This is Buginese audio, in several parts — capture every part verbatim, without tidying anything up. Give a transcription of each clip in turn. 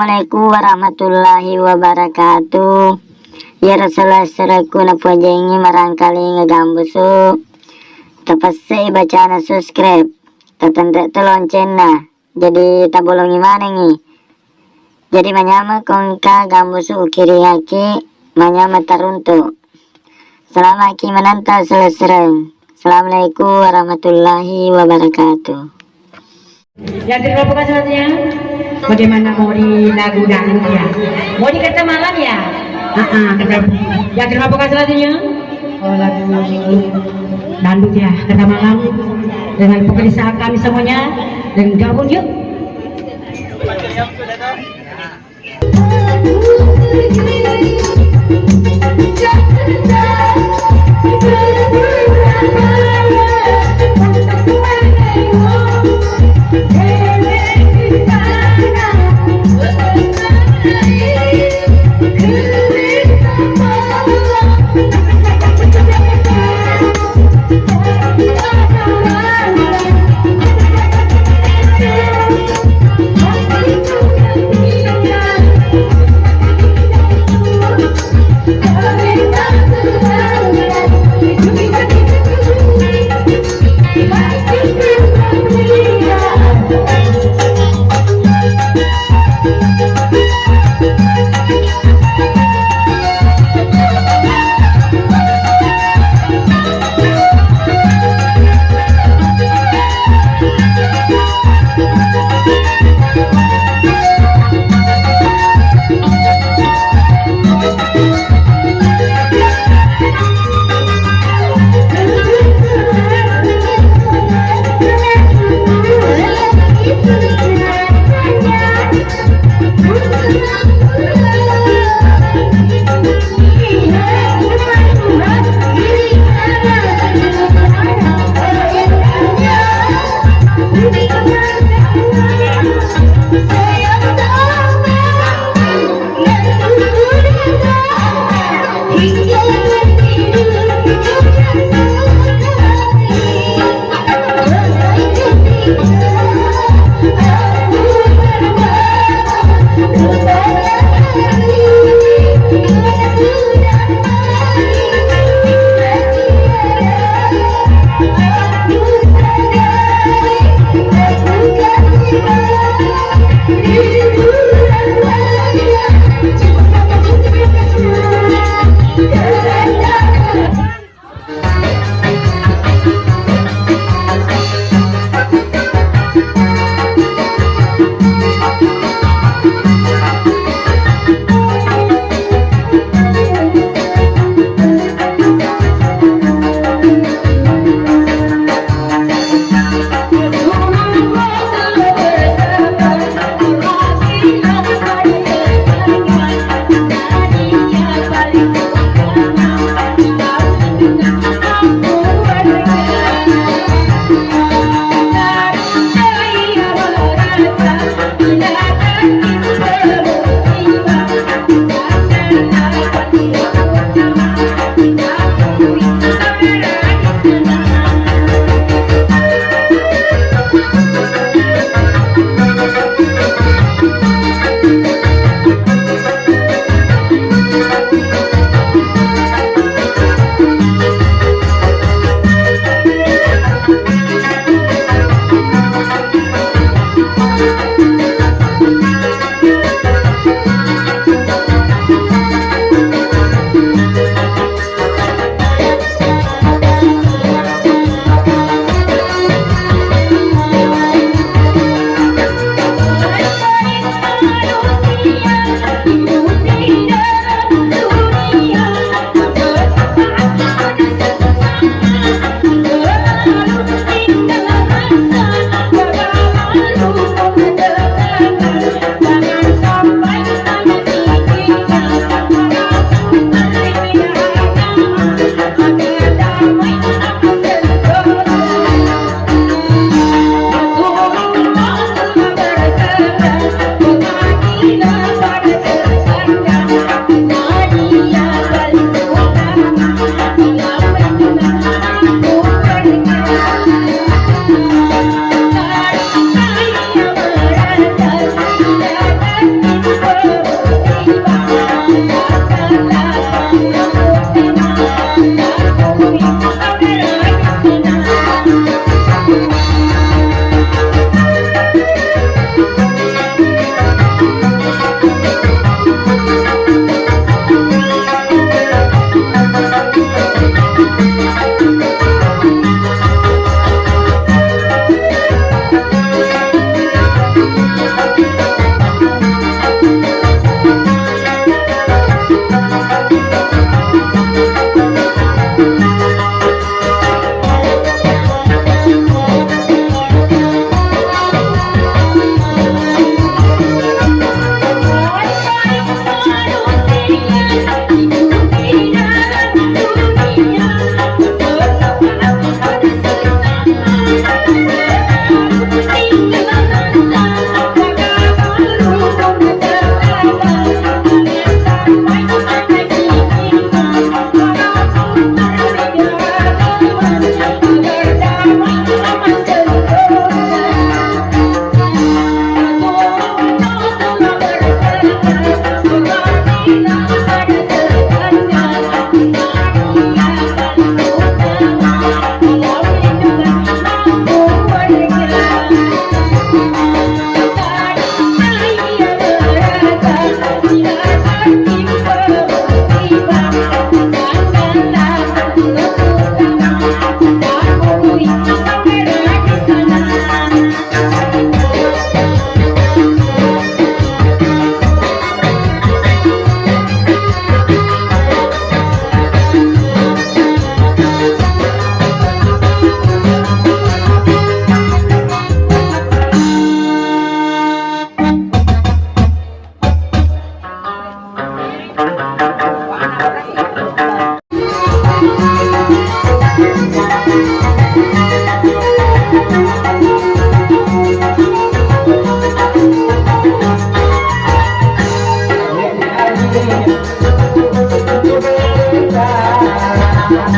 Assalamualaikum warahmatullahi wabarakatuh. Iyaro sala-, salaku napoajengngi marangkalinga gambusu. Tapessei bacana subscribe. Tatenre to loncenna. Jadi tabolongi manengngi. Jadi manyameng ko engka gambusu ukiringaki, manyameng taruntu. Salamaki mananta selesreng. Assalamualaikum warahmatullahi wabarakatuh. Yakin berapa kasih ya? Bagaimana mau di lagu dangdut ya? Mau di kereta malam ya? Ah, ah, kereta. Yakin berapa kasih lagunya? Oh, lagu dangdut ya, kereta malam. Dengan pokoknya saat kami semuanya dan gabung yuk.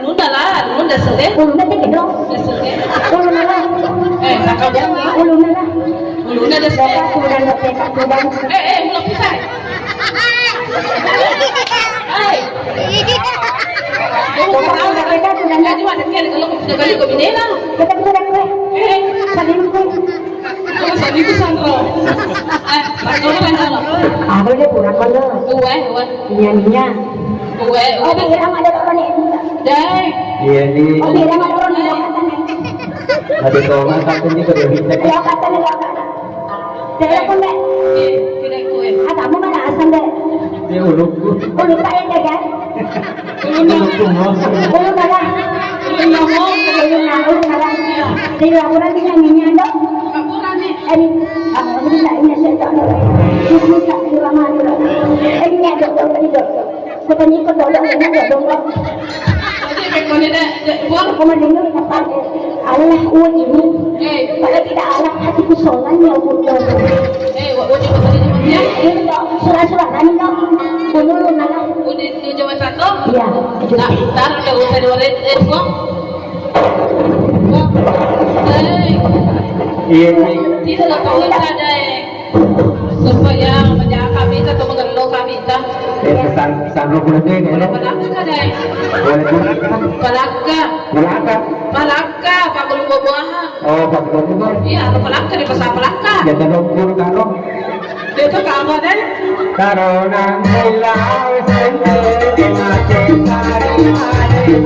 Ulunna lah, ulunna sedde. Ulunna sedde dong. Sedde. Ulunna lah. Eh, kakak jangan. Ulunna lah. Ulunna sedde. Bapak sudah, bapak sudah. Eh, eh, belum selesai. Hai. Bapak sudah, bapak sudah. Jadi, ada kali kalau kita balik ke Bidela. Kita sudah, eh, selingkuh. Aku deh pura kono. Uwe, uwe. Iya, iya. Uwe, uwe. Oh, di Irama ada orang nih. Dai. Iya, di. Oh, di Irama ada orang nih. Ada orang satu juga dia minta. Lokatan, lokatan. Telepon, Mbak. Iya, tidak kue. Ah, kamu mana asam, Mbak? Dia ulukku. Uluk saya, kan? Ulun, ulun malah. Ulun malah. Ulun malah. Jadi laporan bisa nyanyian dong. Laporan nih. Eh, ah, ulun tak ingat saya tak ada. Bismillahirrahmanirrahim. Eh, ini ada dong, ini dong. Kutanya ke dong, ini dong, dong. Oke, kau ni dah, dah, buang. Kau mah dengar apa? Allah, uang ini. Eh. Kalau tidak Allah, hatiku soalnya, uang. Eh, wa-, wajib apa tadi namanya? Ini dong, surah-surah, ini dong. Ulun malah. Udah di Jawa Tengah? Iya. Nah, ntar ada urusan di luar itu, eh, semua. Wah. Eh. Iya, iya. Tidak tahu ada, eh. Supaya menjaga Minta to magello ka minta. Eh, pesan, pesan lo boleh deh, boleh. Boleh palakka deh. Boleh palakka. Palakka. Palakka. Palakka, pabbulu buah-buahan. Oh, pabbulu buah. Iya, lo palakka di pasar palakka. Ya, kalau ukur karo. Itu kamu deh. Karo nang bilang sendiri mati hari-hari.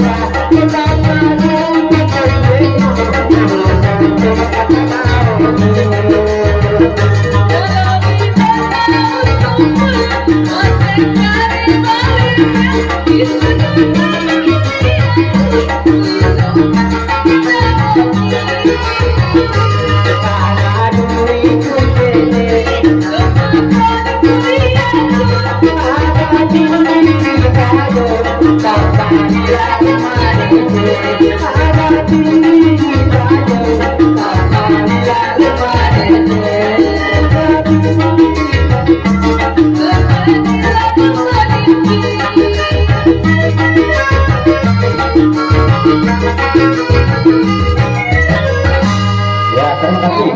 Ya, terima kasih.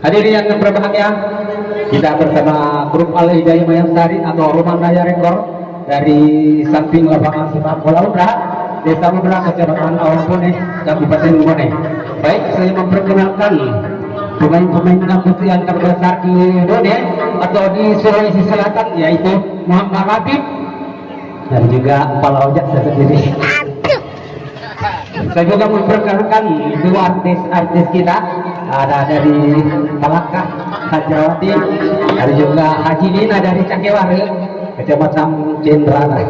Hadirin yang berbahagia, kita bersama grup Al Hidayah Mayangsari atau Rumah Naya Rekor dari samping lapangan sepak bola Umrah, Desa Umrah, Kecamatan Awang Bone, Kabupaten Bone. Baik, saya memperkenalkan pemain-pemain gambus yang terbesar di Bone atau di Sulawesi Selatan, yaitu Muhammad Habib dan juga Kepala Ojak saya sendiri. Saya juga memperkenalkan dua artis-artis kita, ada dari Palakka, Hajrawati, ada juga Haji Dina dari Cakeware, Kecamatan Cendrawasih.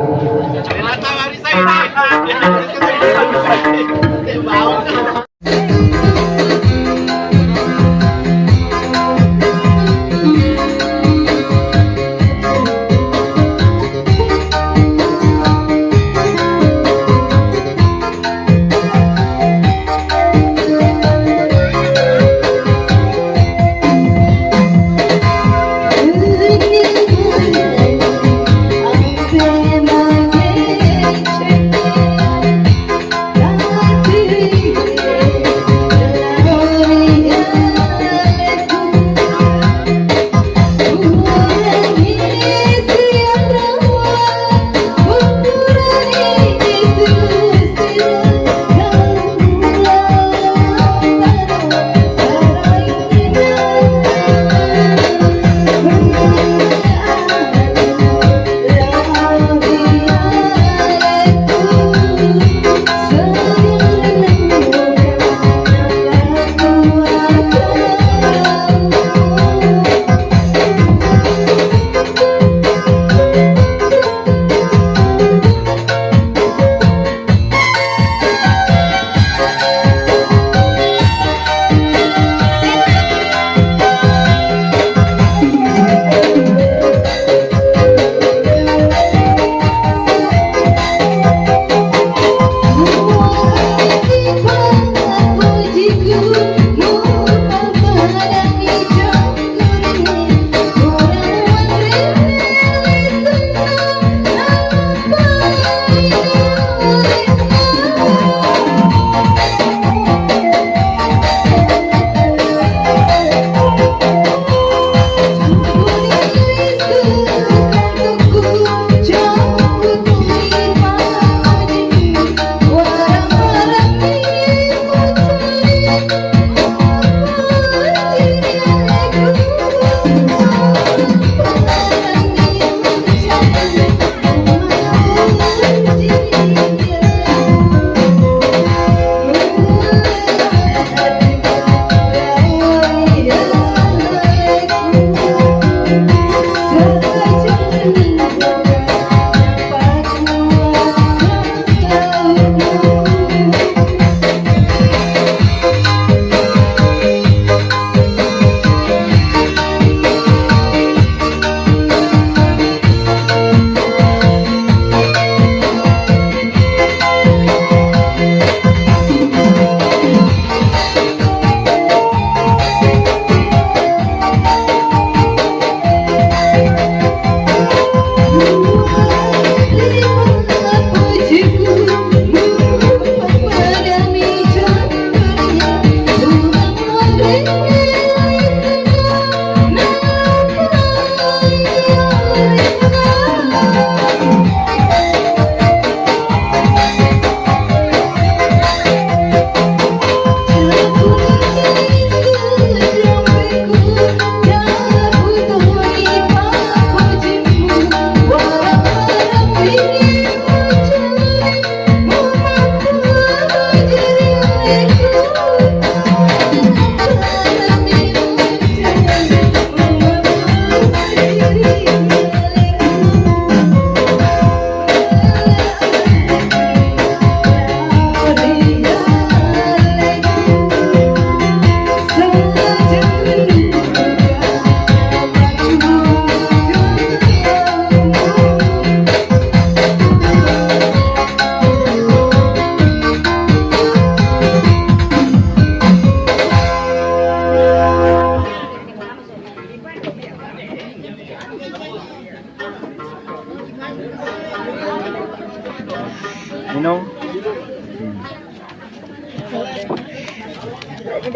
Kalau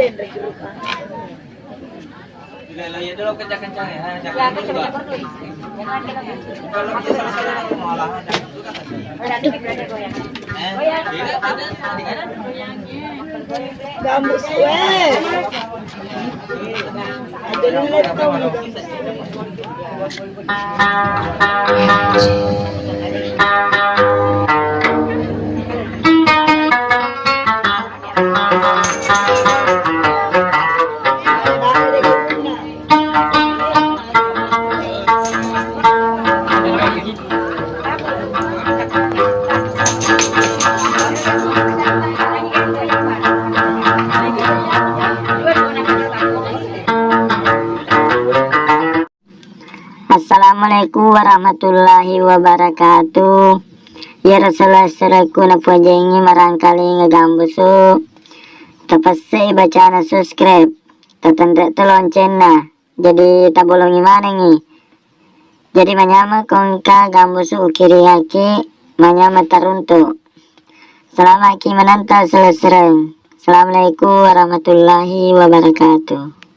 dia salah-salah, mau lah. Gambus, weh. Assalamualaikum warahmatullahi wabarakatuh. Iyaro selesserekku napoajengngi marangkalinga gambusu, tapessei bacana subscribe, tatenre to loncenna. Jadi tabolongi manengngi. Jadi manyameng ko engka gambusu ukiringaki, manyameng taruntu. Salamaki menanta selessereng. Assalamualaikum warahmatullahi wabarakatuh.